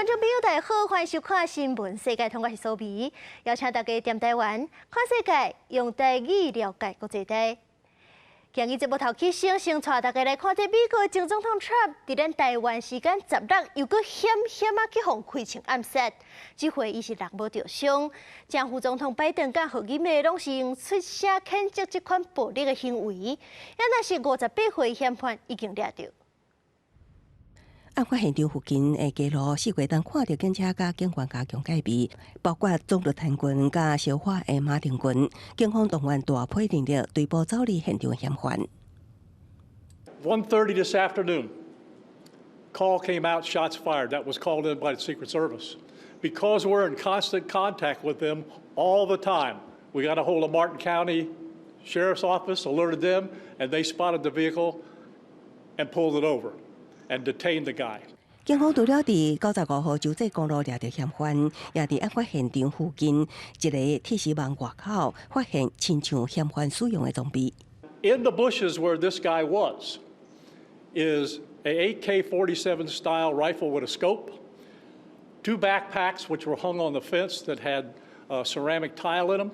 觀眾朋友，大家好，歡迎收看《新聞世界通》，我是蘇美，邀請大家踮台灣看世界，用台語了解國際大。今日節目頭起先，先帶大家來看這美國前總統 Trump 佇咱台灣時間16又閣險險仔去予開槍暗殺，這回伊是人無著傷。前副總統拜登佮賀錦麗攏是用出聲譴責這款暴力的行為。也若是58歲嫌犯已經掠著。案發現場附近的街路，四會當看著警車佮警員加強戒備，包括總督團軍佮消化的馬丁軍，警方動員大批人力追捕走離現場的嫌犯。 1:30 this afternoon, call came out, shots fired. That was called in by the Secret Service. Because we're in constant contact with them all the time, we got a hold of Martin County Sheriff's Office, alerted them, and they spotted the vehicle and pulled it over and detained the guy. 警方除了佇95號州際公路掠著嫌犯，也佇案發現場附近一个鐵絲網外口發現親像嫌犯使用的裝備。 In the bushes where this guy was is a AK-47 style rifle with a scope, two backpacks which were hung on the fence that had ceramic tile in them,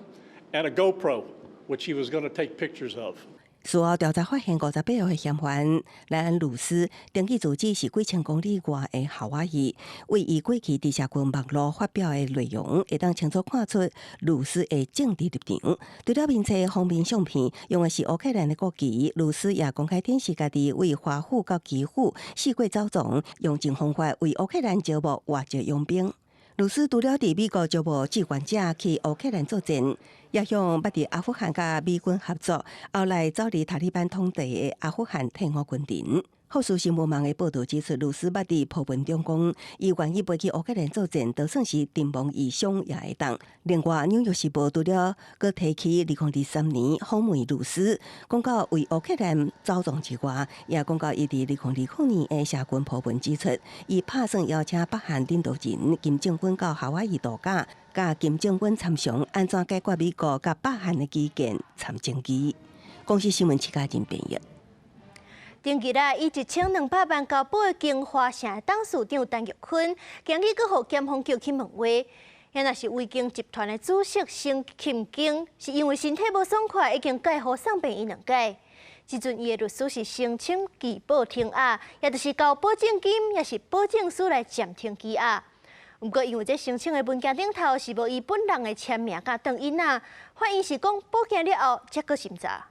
and a GoPro, which he was going to take pictures of. 事後調查發現，58歲嫌犯萊恩·魯斯登記住址是幾千公里外的夏威夷。為伊過去佇社群網路發表的內容，會當清楚看出魯斯的政治立場。除了面冊封面相片用的是烏克蘭的國旗，魯斯也公開展示家己為華府到基輔四過走傱，用盡方法為烏克蘭招募外籍傭兵。魯斯除了佇美國招募志願者去烏克蘭作戰，也向捌佇阿富汗佮美軍合作，後來走佇塔利班統治的阿富汗退伍軍人。福斯新聞網的報導指出，魯斯捌佇鋪文中講，伊願意飛去烏克蘭作戰，就算是陣亡異鄉也會當。另外，《紐約時報》除了閣提起2023年訪問魯斯，講到為烏克蘭走傱之外，也講到伊佇2020年的社群鋪文指出，伊拍算邀請北韓領導人金正恩到夏威夷度假，佮金正恩參詳按怎解決美國佮北韓的歧見參爭議。公視新聞戚家仁編譯。頂日啊，以1200萬交保的京華城董事長陳玉坤，今日閣予檢方叫去問話。也若是維京集團的主席沈慶京，是因為身體無爽快，已經蓋予送病院兩擺。這陣伊的律師是申請具保停押，也就是交保證金，抑是保證書來暫停羈押。毋過因為這申請的文件頂頭是無伊本人的簽名佮乳印啊，法院是講補件了後才閣審查。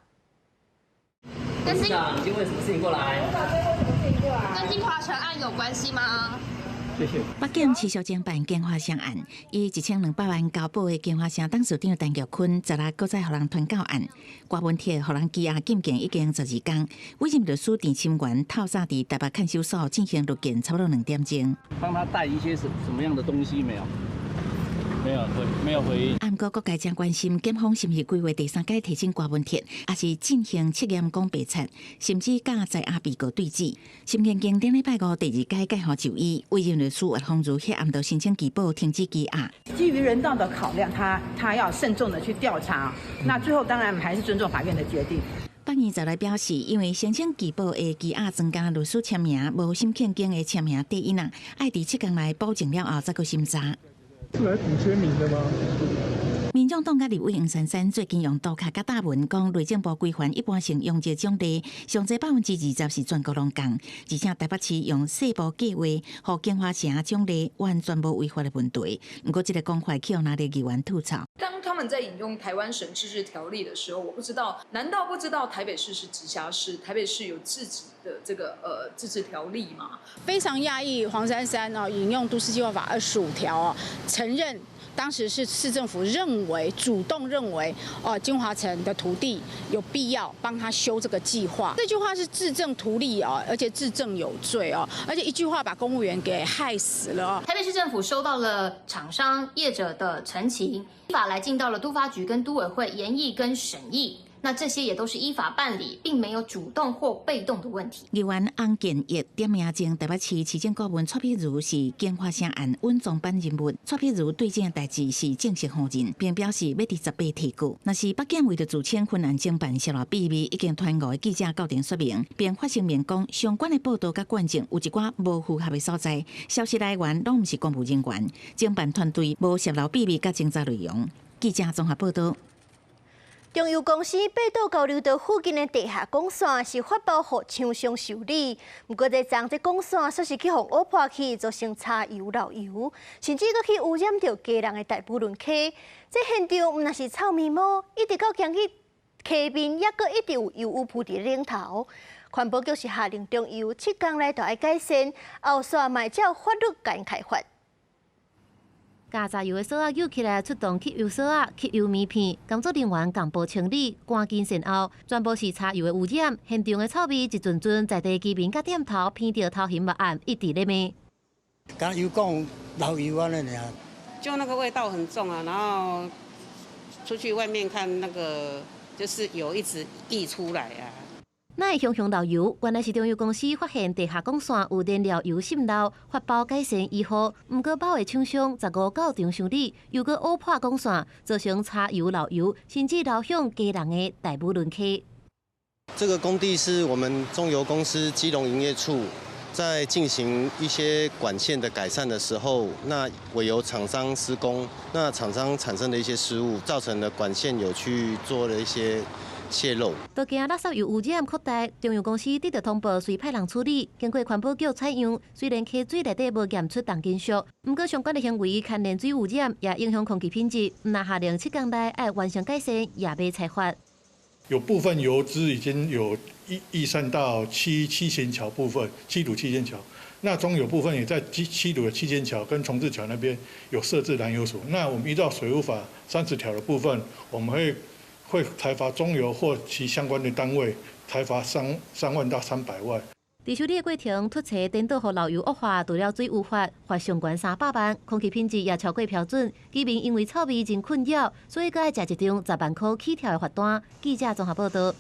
董事長，你為什麼事情過來？跟京華城案有關係嗎？謝謝。北檢持續偵辦京華城案，以1200萬交保的京華城董事長陳玉坤，昨日閣再予人傳到案，柯文哲予人羈押禁見已經12工。委任律師鄭沁元透早佇台北看守所進行律見，差不多2點鐘。幫他帶一些什什麼樣的東西沒有？沒有回，沒有回應。毋過各界正關心，檢方是毋是規劃第三擺提審柯文哲，抑是進行測驗講白賊，甚至佮在押被告對質。沈慶京頂禮拜五第二擺蓋予就醫，委任律師岳芳如遐暗就申請具保停止羈押。基於人道的考量，他要慎重的去調查。那最後當然還是尊重法院的決定。法院就來表示，因為申請具保的羈押專家律師簽名，無沈慶京的簽名綴印啊，愛佇7工內補正了後，才閣審查。是來補簽名的嗎？民眾黨佮立委黃珊珊最近用塗跤佮貼文講，內政部規範一般性容積獎勵，上濟20%是全國攏仝，而且台北市用細部計劃，予京華城獎勵完全無違法的問題。毋過這个講法去予哪裡議員吐槽。當他們在引用台灣省自治條例的時候，我不知道，難道不知道台北市是直轄市，台北市有自己的這個自治條例嗎？非常訝異，黃珊珊哦引用都市計劃法25條哦，承認當時是市政府認為主動認為哦，京華城的土地有必要幫他修這個計劃。這句話是自證圖利哦，而且自證有罪哦，而且一句話把公務員給害死了哦。台北市政府收到了廠商業者的陳情，依法來進到了都發局跟都委會研議跟審議。那這些也都是依法辦理，並沒有主動或被動的問題。議員翁建義點名前台北市市政顧問蔡碧如是京華城案穩裝版人物，蔡碧如對這件代誌是正式否認，並表示欲佇18提告。若是北檢為著自稱芬蘭偵辦洩露秘密，已經傳五个記者到庭說明，並發聲明講相關的報道佮卷證有一寡無符合的所在，消息來源攏毋是公務人員，偵辦團隊無洩露秘密佮偵查內容。記者綜合報道。中油公司八堵交流道附近的地下管線是發包予廠商修理，毋過這髒這管線煞是去予挖破去，造成柴油漏油，甚至閣去污染著家人的大武崙溪。這現場毋但是臭咪毛，一直到今日溪面猶閣一直有油污浮佇頂頭。環保局是下令中油7工內就愛改善，後續嘛會照法律共𪜶開罰。共柴油的索仔扭起來，出動吸油索仔、吸油棉片，工作人員共步清理，趕緊善後，全部是柴油的污染。現場的臭味一陣陣在地居民佮店頭鼻著頭眩目絚，一直咧罵。敢油管漏油按呢爾。就那個味道很重啊，然後出去外面看那個，就是油一直溢出來啊。哪會雄雄漏油？原來是中油公司發現地下管線有燃料油滲漏，發包改善維護。毋過某个廠商15到場修理，又閣挖破管線，造成柴油漏油，甚至流向家人的大武崙溪。這個工地是我們中油公司基隆營業處在進行一些管線的改善的時候，那委由廠商施工，那廠商產生的一些失誤，造成了管線有去做了一些洩漏。都驚垃圾油污染擴大，中油公司得到通報，隨派人處理。經過環保局採樣，雖然溪水內底無驗出重金屬，毋過相關的行為牽連水污染，也影響空氣品質。毋但下令7工內愛完成改善，也欲裁罰。有部分油脂已經有逸散到七賢橋部分，七堵七賢橋。那中油部分也在七堵的七賢橋跟重致橋那邊有設置攔油所。那我們依照水污法30條的部分，我們會裁罰中油或其相關的單位，裁罰3萬到300萬。佇修理的過程，突揣顛倒予漏油惡化，除了水污法，罰上懸300萬，空氣品質也超過標準。居民因為臭味真困擾，所以閣愛食一張10萬箍起跳的罰單。記者綜合報道。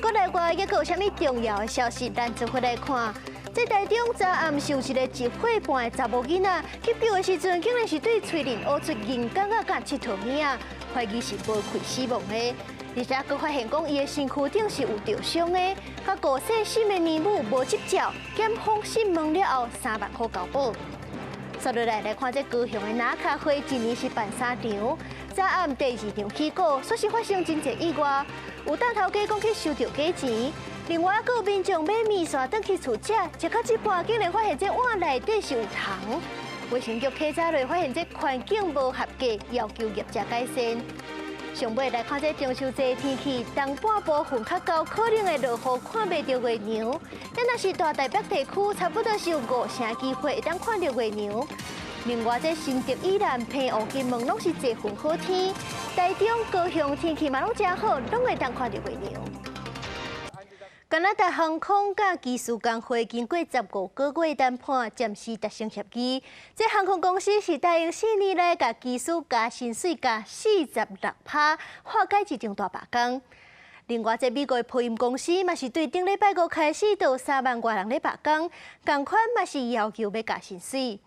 國內外猶閣有啥物重要的消息，咱做伙來看。這台中昨暗是有一个1歲半的查某囡仔，急救的時陣，竟然是對喙裡挖出銀桿仔佮𨑨迌物仔，懷疑是無氣死亡的。而且閣發現講，伊的身軀頂是有著傷的，佮5歲審的奶母無執照，檢方審問了後3萬箍交保。接落來來看這高雄的打跤會，一年是辦三場，昨暗第二場起鼓，煞是發生真濟意外，有擔頭家講去收著假錢，另外閣有民眾買麵線轉去厝食，食到一半竟然發現這碗內底是有蟲。衛生局稽查落發現這環境無合格，要求業者改善。上尾來看這中秋節天氣，東半部分較高可能會落雨，看袂著月娘。但若是大台北地區，差不多是有5成機會會當看著月娘。另外，這新竹以南、澎湖、金門攏是濟雲好天，台中、高雄天氣嘛攏誠好，攏會當看著月娘。加拿大航空佮機師工會經過15個月談判，暫時達成協議。這航空公司是答應4年內共機師加薪水加46%，化解這場大罷工。另外，這美國的波音公司嘛是對頂禮拜五開始，就有3萬外人咧罷工，仝款嘛是要求欲加薪水。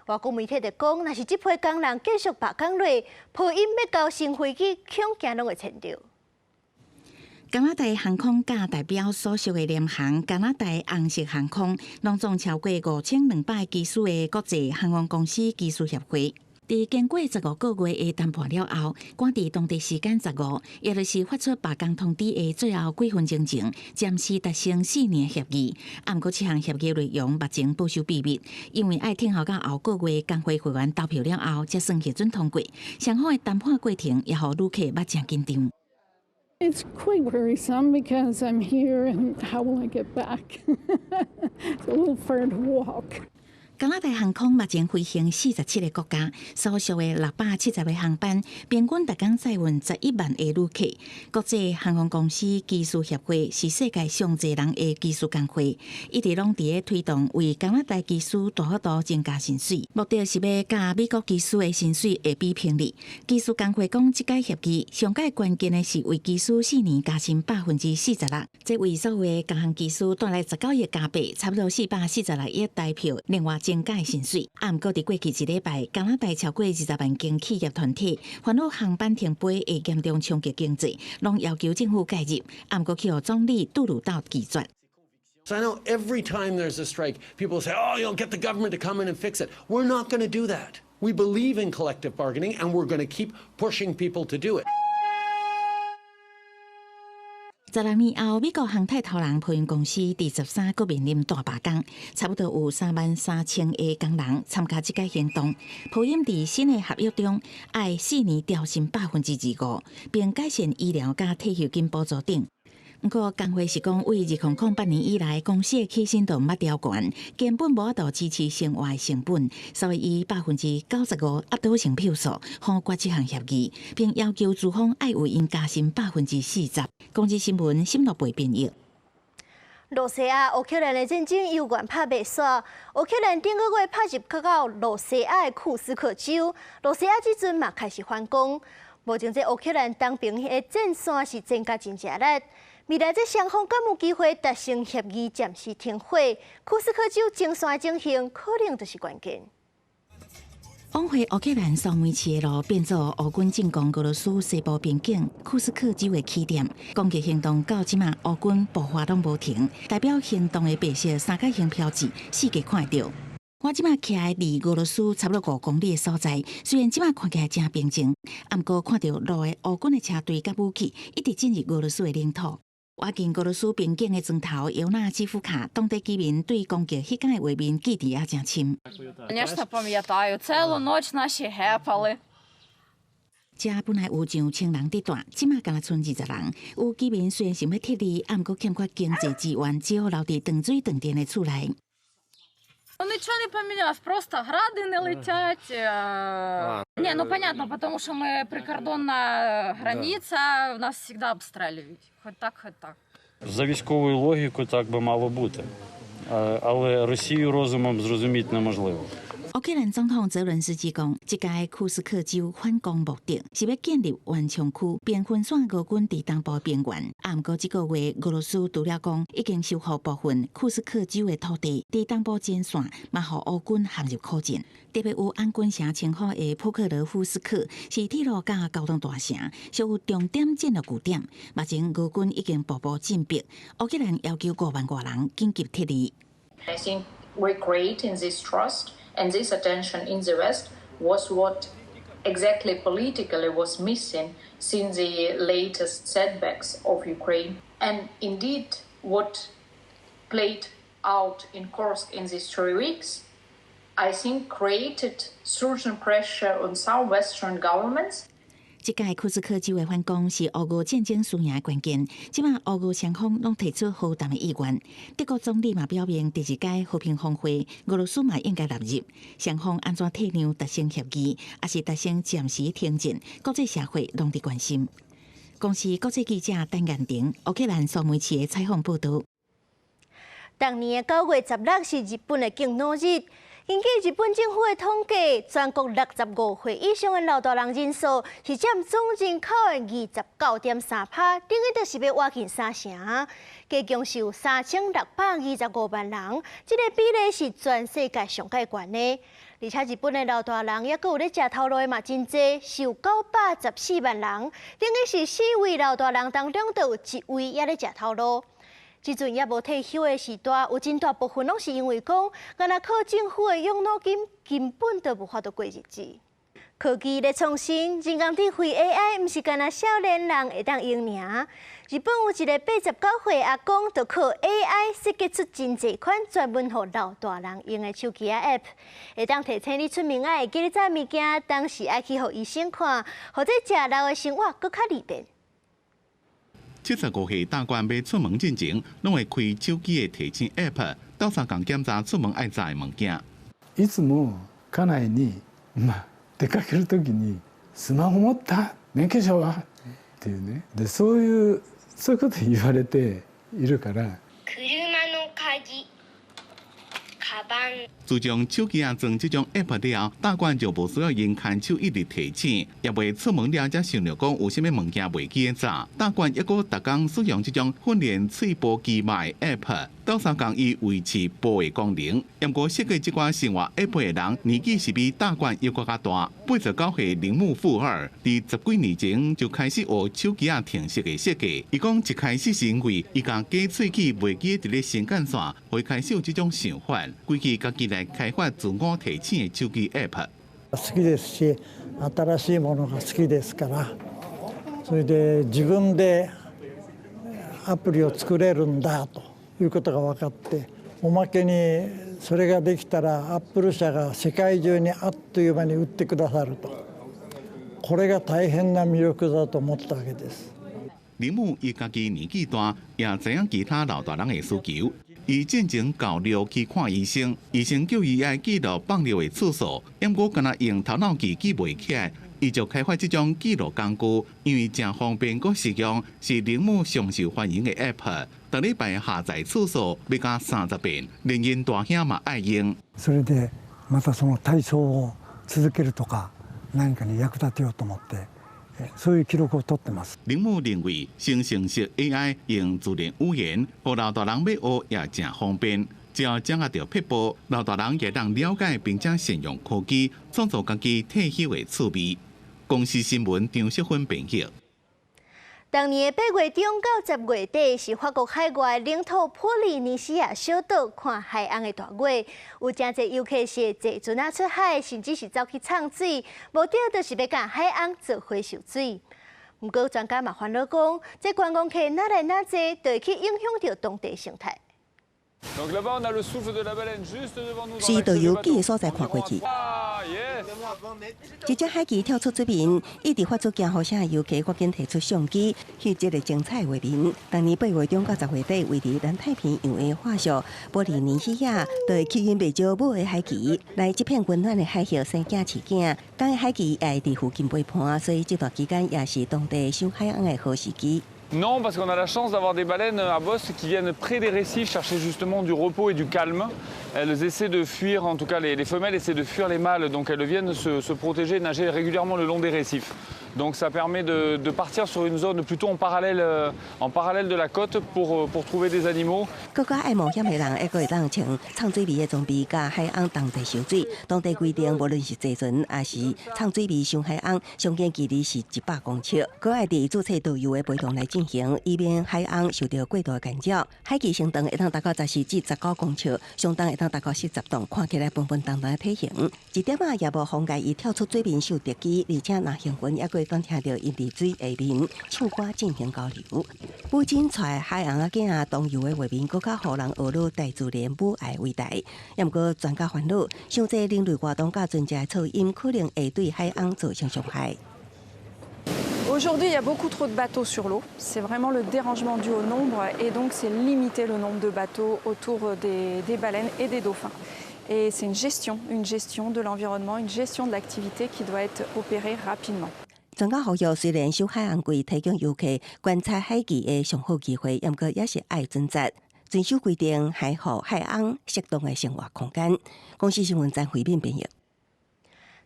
外國媒體就講，若是這批工人繼續罷工落，波音欲交新飛機，恐驚攏會簽著。加拿大航空佮代表所屬的聯航加拿大紅色航空，攏總超過5200个機師的國際航空公司機師協會，佇經過15個月的談判了後，趕佇當地時間15，也就是發出罷工通知的最後幾分鐘前，暫時達成4年協議。毋過這項協議內容目前保守秘密，因為愛等候到後個月工會會員投票了後，才算核准通過。雙方的談判過程也予旅客捌誠緊張。 It's quite worrisome because I'm here and how will I get back? It's a little far to walk. 加拿大航空目前飛行47個國家，所屬的670個航班，平均逐工載運11萬个旅客。國際航空公司機師協會是世界上濟人的機師工會，一直攏佇咧推動為加拿大機師大幅度增加薪水，目的是欲佮美國機師的薪水會比平哩。機師工會講，這個協議上蓋關鍵的是為機師4年加薪46%，這為所有的各項機師帶來19億加幣，差不多446億台票。另外增加薪水。啊，毋過佇過去一禮拜，加拿大超過20萬間企業團體煩惱航班停飛會嚴重衝擊經濟，攏要求政府介入。啊，毋過去予總理杜魯道拒絕。 So I know every time there's a strike, people say, "Oh, you'll get the government to come in and fix it." We're not going to do that. We believe in collective bargaining, and we're going to keep pushing people to do it. 16年後，美國航太頭人波音公司佇13閣面臨大罷工，差不多有33,000個工人參加這個行動。波音佇新的合約中，愛4年調薪25%，並改善醫療佮退休金補助等。毋過工會是講，對2008年以來，公司的起薪都毋捌調懸，根本無法度支持生活的成本，所以以95%壓倒性票數否決這項協議，並要求資方愛為𪜶加薪40%。公視新聞沈樂培編譯。羅西亞烏克蘭的戰爭猶原拍袂煞，烏克蘭頂個月拍入到羅西亞的庫斯克州，羅西亞這陣嘛開始反攻。目前這烏克蘭東邊的戰線是增加真正力。未來這雙方敢有機會達成協議，暫時停火？庫斯克州前線的情形可能就是關鍵。往回烏克蘭蘇梅市的路變做烏軍進攻俄羅斯西部邊境庫斯克州的起點。攻擊行動到這馬，烏軍步伐攏無停，代表行動的白色三角形標誌四界看得著。我這馬徛佇離俄羅斯差不多5公里的所在，雖然這馬看起來誠平靜，毋過看著路的烏軍的車隊佮武器一直進入俄羅斯的領土。倚近俄羅斯邊境的磚頭尤納基夫卡，當地居民對攻擊彼工的畫面記憶猶誠深。 Конечно, пам'ятаю. Цілу ніч наші гепали. 遮本來有上千人佇住，這馬干焦賰20人。有居民雖然想欲撤離，毋過欠缺經濟支援，只好留佇斷水斷電的厝內。 Ничего не поменялось, просто гради не летять. Не, ну понятно, потому что мы прикордонна граница, нас всегда обстреливают. Хоть так, хоть так. За військовою логікою так би мало бути. Але Росію розумом зрозуміти неможливо. 烏克蘭總統澤倫斯基講，這屆庫斯克州反攻目的是欲建立緩衝區，並分散俄軍佇東部邊緣。啊，毋過這個月俄羅斯除了講已經收復部分庫斯克州的土地，佇東部前線嘛，予烏軍陷入苦戰。特別有紅軍城稱呼的普克羅夫斯克是鐵路佮交通大城，屬於重點戰略據點。目前俄軍已經步步進逼，烏克蘭要求5萬外人緊急撤離。 I think recreating this trust and this attention in the West was what exactly politically was missing since the latest setbacks of Ukraine. And indeed, what played out in Kursk in these 3 weeks, I think, created certain pressure on some Western governments. 這屆庫斯克州的反攻是烏俄戰爭輸贏的關鍵。這馬烏俄雙方攏提出和談的意願。德國總理嘛表明，第二屆和平峰會，俄羅斯嘛應該納入。雙方按怎退讓達成協議，抑是達成暫時停戰，國際社會攏佇關心。公視國際記者陳彦婷，烏克蘭蘇梅市的採訪報導。逐年的9月16是日本的敬老日。根據日本政府的統計，全國65歲以上的老大人人數是佔總人口的29.3%，等於就是欲倚近三成。加總是有3625萬人，這個比例是全世界上蓋懸的。而且日本的老大人猶閣有咧食頭路的嘛真濟，是有914萬人，等於是四位老大人當中就有一位猶咧食頭路。這陣猶無退休的時代，有真大部分攏是因為講，干焦靠政府的養老金根本就無法度過日子。科技咧創新，人工智慧 AI 毋是干焦少年人會當用爾。日本有一个89歲阿公，就靠 AI 設計出真濟款專門予老大人用的手機仔 App，會當提醒你出門愛會記咧帶物件，當時愛去予醫生看，予這食老的生活閣較利便。75歲大官欲出門進前，攏會開手機的提醒 App，鬥相共檢查出門愛帶的物件。いつも家内に、まあ、出かける時に「スマホ持った？免許証は?」っていうね。でそういうこと言われているから。車の鍵、カバン。自從手機仔裝這種 App 了後，大管就無需要𪜶牽手一直提醒，也袂出門了才想著講有啥物物件袂記得帶。大管猶閣逐工使用這種訓練喙部肌肉的 App，鬥相共伊維持步的功能。毋過設計這款生活 App 的人年紀是比大管猶閣較大，89歲鈴木富二，佇十幾年前就開始學手機仔程式的設計。伊講一開始是因為伊共假喙齒袂記得佇咧新幹線，會開始有這種想法，規氣家己來開發自我提醒的手機 App。好きですし、新しいものが好きですから、それで自分でアプリを作れるんだということが分かって、おまけにそれができたらアップル社が世界中にあっという間に売ってくださると、これが大変な魅力だと思ったわけです。鈴木伊家己年紀大，也知影其他老大人的需求。伊進前厚尿去看醫生，醫生叫伊愛記錄放尿的次數，毋過敢若用頭腦記記袂起來，伊就開發這種記錄工具，因為誠方便閣實用，是鈴木上受歡迎的 App。逐禮拜下載次數欲加30遍，連𪜶大兄嘛愛用。それでまたその体操を続けるとか何かに役立てようと思って。そういう記録を取ってます。鈴木認為，生成式 AI 用自然語言，予老大人欲學也誠方便。只要掌握著撇步，老大人會當了解並且善用科技，創造家己退休的趣味。公視新聞張淑芬編譯。當年的8月中到10月底，是法國海外領土波利尼西亞小島看海鰪的大月，有誠濟遊客是坐船仔出海，甚至是走去藏水，無對就是欲共海鰪做伙受水。毋過專家嘛煩惱講，這觀光客若來若濟，就會去影響著當地生態。隨導遊記的所在看過去，一隻海鰭跳出水面，一直發出驚呼聲的遊客，趕緊提出相機翕這个精彩畫面。當年8月中到10月底，位佇南太平洋的法屬波利尼西亞，就會吸引袂少母的海鰭來這片溫暖的海域生囝飼囝。當海鰭也會佇附近陪伴，所以這段期間也是當地賞海鰪的好時機。 Non, parce qu'on a la chance d'avoir des baleines à bosse qui viennent près des récifs chercher justement du repos et du calme. Elles essaient de fuir, en tout cas les femelles essaient de fuir les mâles, donc elles viennent se protéger, nager régulièrement le long des récifs. Donc ça permet de partir sur une zone plutôt en parallèle de la côte pour trouver des animaux. 閣較愛冒險的人，猶閣會當穿藏水魚的裝備，佮海鰪同齊受水。當地規定，無論是坐船抑是藏水魚賞海鰪，上限距離是100公尺。閣愛佇註冊導遊的陪同來進行，以免海鰪受著過度的干擾。海鰭身長會當達到14至19公尺，上重會當達到40噸，看起來笨笨重重的體型，一點仔也無妨礙伊跳出水面受敵機，而且若興奮，猶閣會當聽著𪜶佇水下面唱歌進行交流。不僅帶海鰪仔囝同遊的畫面，閣較予人學了大自然母愛偉大。猶毋過專家煩惱，傷濟人類活動佮船隻的噪音，可能會對海鰪造成傷害。 Aujourd'hui, il y a beaucoup trop de bateaux sur l'eau. C'est vraiment le dérangement dû au nombre et donc c'est limiter le nombre de bateaux autour des baleines et des dauphins. Et c'est une gestion de l'environnement, une gestion de l'activité qui doit être opérée rapidement. 專家呼籲，雖然賞海鰪季提供遊客觀察海鰭的上好機會，毋過也是愛準則，遵守規定，還予海鰪適當的生活空間。公視新聞張惠敏編譯。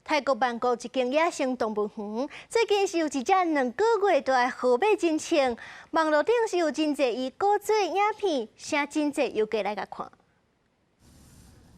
泰國曼谷一間野生動物園，最近是有一隻2個月大的河馬真穿，網路頂是有真濟伊古做影片，吸真濟遊客來共看。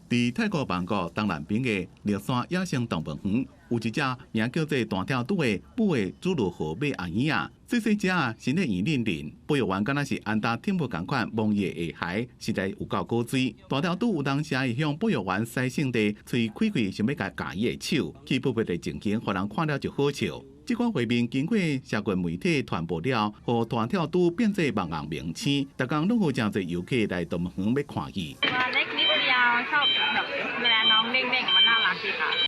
佇泰國曼谷東南邊的獵山野生動物園，有一隻名叫做彈跳豬的母的祖魯河馬阿嬰仔，細細隻，身體圓輪輪，保育員敢若是安達天母仝款摸伊的下頦，實在有夠古錐。彈跳豬有當時會向保育員使性地喙開開，想欲共咬伊的手，氣噗噗的情形，予人看了就好笑。這款畫面經過社群媒體傳播了，予彈跳豬變做網紅明星，逐工攏有誠濟遊客來動物園欲看伊。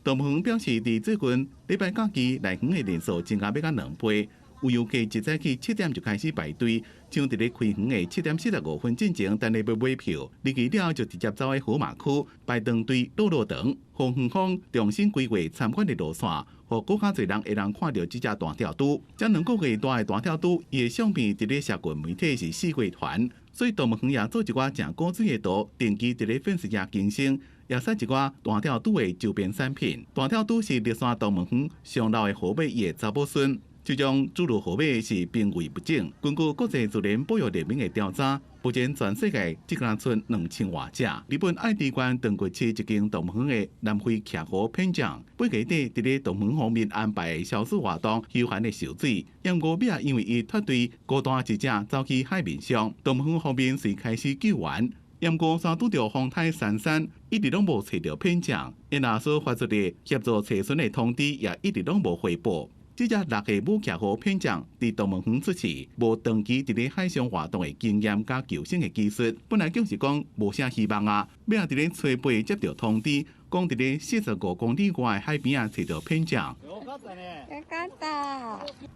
動物園表示，佇最近禮拜假期來園的人數增加欲到2倍，有遊客一早起7點就開始排隊，像佇咧開園的7點45分進前等咧欲買票，入去了就直接走去號碼區排長隊，落落長，予園方重新規劃參觀的路線，予閣較濟人會當看著這隻彈跳豬。這2個月大的彈跳豬，伊的相片佇咧社群媒體是四處傳，所以動物園也做一寡誠古錐的圖，定期佇咧粉絲頁更新，也使一寡彈跳豬的周邊產品。彈跳豬是綠山動物園上老的河馬，伊的查某孫。這種侏儒河馬是瀕危物種。根據國際自然保育聯盟的調查，目前全世界只敢賰2000外隻。日本愛知縣長崎市一間動物園的南非騎虎片匠，8月底佇咧動物園方面安排的消暑活動休閒的受水，毋過尾仔因為伊脫隊孤單一隻走去海面上，動物園方面遂開始救援。毋過煞拄著風颱珊珊，一直攏無揣著片匠，𪜶若所發出的協助揣船的通知也一直攏無回報。這隻六歲母騎虎片匠佇動物園出世，無長期佇咧海上活動的經驗佮救生的技術，本來就是講無啥希望啊。尾仔佇咧初八接著通知，講佇咧45公里外的海邊仔揣著片匠。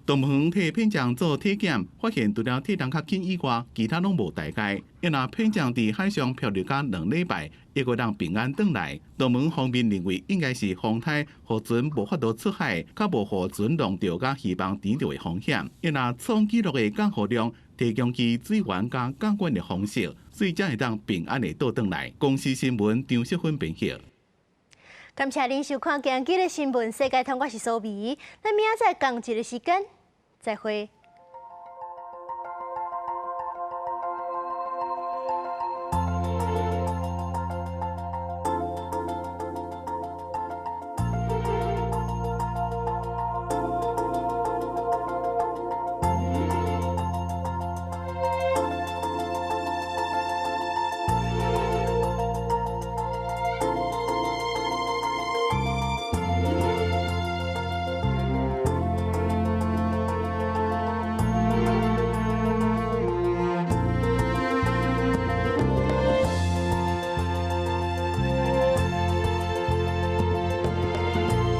動物園替片匠做體檢，發現除了體重較輕以外，其他攏無代礙。𪜶若片匠佇海上漂流甲2禮拜，會閣當平安轉來。動物園方面認為，應該是風颱予船無法度出海，較無予船弄著佮魚網纏著的風險。𪜶若創紀錄的降雨量，提供其水源佮監管的方式，所以才會當平安的倒轉來。公視新聞張淑芬編譯。感謝您收看今日的新聞世界通，我是蘇美。咱明仔載仝一个時間，再會。